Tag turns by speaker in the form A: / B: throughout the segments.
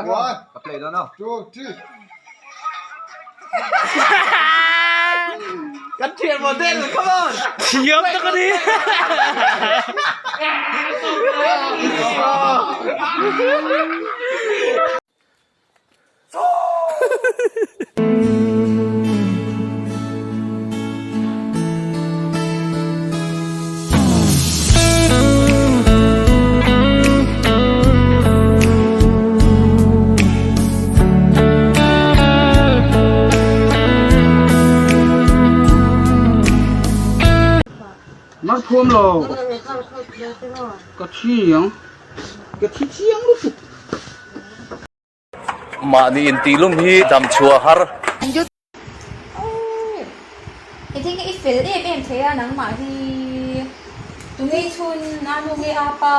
A: One, two, three.
B: Kan thian model, come on!
C: Thiam tak a ni.
B: Mar thuam lo. Ka thi ang. Ka thi chiang lutuk.
D: Mahni intihlum hi dam chhuah har.
E: Engtin nge i fel em em thei a nangmah hi tunge i chhun a nu nge a pa?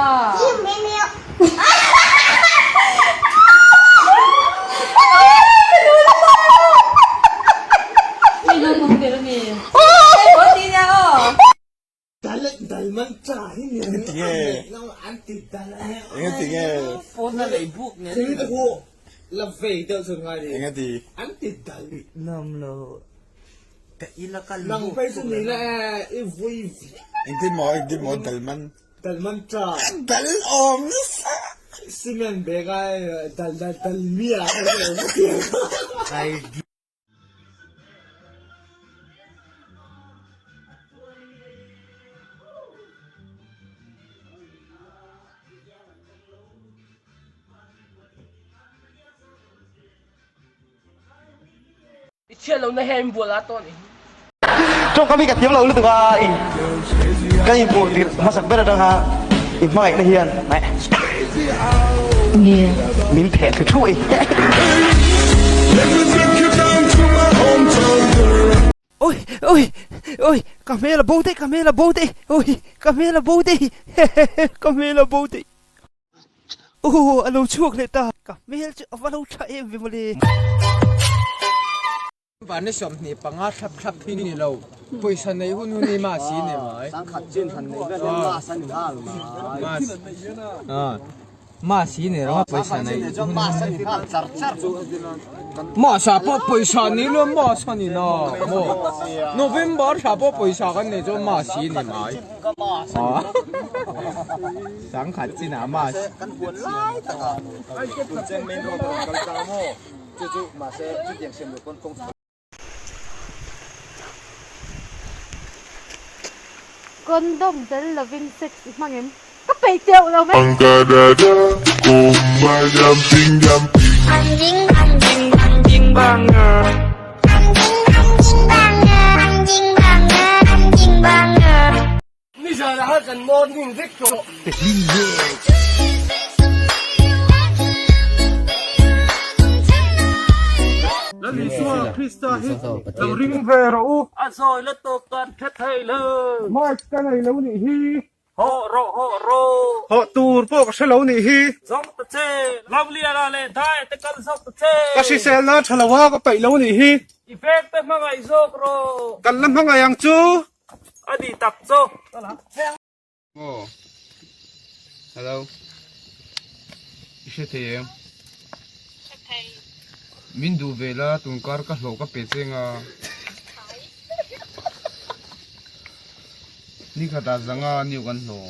F: I chhiat lohna hian in bual a tawh a nih hi.
G: Tawngkam hi ka thiam lo lutuk a, i kan inhmuh tirh hmasak ber atanga i hmangaihna hian min pheh thlu thuai.
H: Oi oi oi ka hmel a bo daih ka hmel a bo daih oi ka hmel a bo daih hehehe ka hmel a bo daih aw a lo chhuak leh ta ka hmel chu a va lo tha em ve mawle.
I: Vani 25 thlap thlap hi ni lo pawisa nei hun hun hi ma si ni mai
B: Sangkhat chin han nei vel hian ma sa ni nghal mai
I: ma si ni rawng a pawisa nei
B: chuan ma sa ni nghal char char chu
I: ma sa pawh pawisa ni lo ma sa ni na maw November thla pawh pawisa kan nei chuan ma si ni mai Sangkhat chin ah ma
B: kan huan lai tak a Cheng main road a rawn kal tlang maw chu chu mahse chutiang siam loh pawn kawng
J: Condom tel lovin sex i hmang em? Ka peih teuh lo mai.
F: Nizan ah kan morning vek tawh.
I: Lal Isua Krista hi lo ring ve rawh u.
F: A zawi la tawk kan hre thei lo.
I: Mic ka nei lo nih hi.
F: Hawh rawh hawh rawh.
I: Hawh tur pawh ka hre lo nih hi.
F: Zawng ta che. Lamliana leh dai te kal zawk ta che.
I: Ka hriselna tha lo a ka peih lo nih hi.
F: I vek te hmangaih zawk rawh.
I: Kan la hmangaih ang chu.
F: A ni tak chu.
I: Aw. Hello. I hre thei em?
K: Hre thei.
I: Min duh ve la tunkar ka hlawh ka pe cheng a. Ni khatah zanga niu kan hlawh.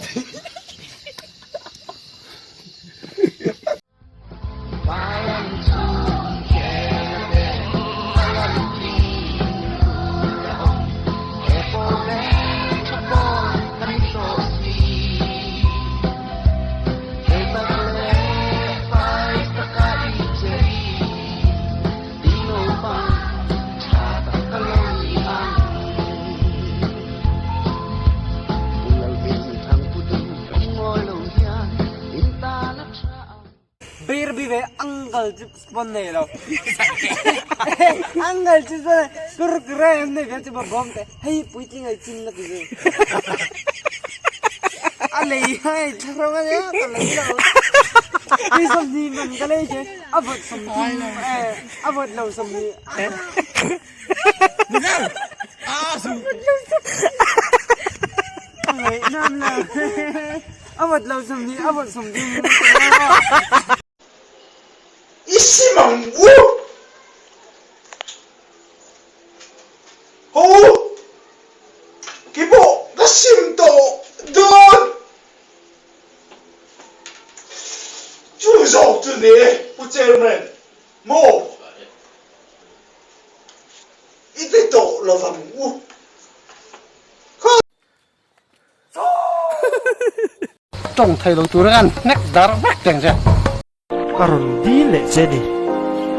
H: Bir bi ve angle chips pon nei lo angle chips pon kurkure an nei ve chu ba bawm te hei puitling ai chin na ti chu a lei hai thlarau a nia ka lei lo tui 20 man ka lei che a vawt 30 a vawt lo 20 Ngaihnawm lo. A vawt lo 20 a vawt 30.
C: sim ang u. Ho u, kei pawh ka sim tawh dawn. Chu zawk chu ni e, Pu Chairman, maw? I ti tawh lovang u.
G: Tawng thei lo tur an hnek dar vek teng che.
H: Ka rawn dil leh che ni.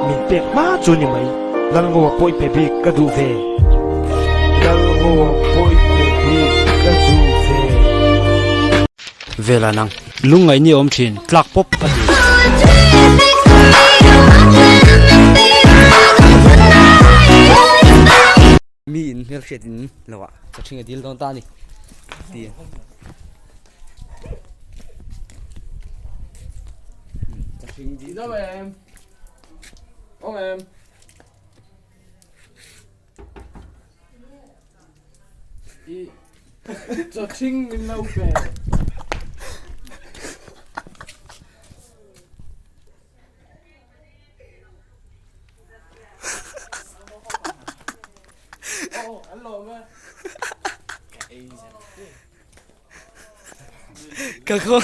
H: Min pek hma chu ni mai. Lalngoa pawh i pe bik ka duh ve. Lalngoa pawh i pe bik ka duh ve.
L: Vela nang. Lungngaih ni awm thin tlak pawp a ti.
M: Mi in hmelhriat in lo ah chawhring a dil dawn ta a ni ti chawhring dil
I: Awm em awm em i chawhring min lo pe.
M: Ka khaw.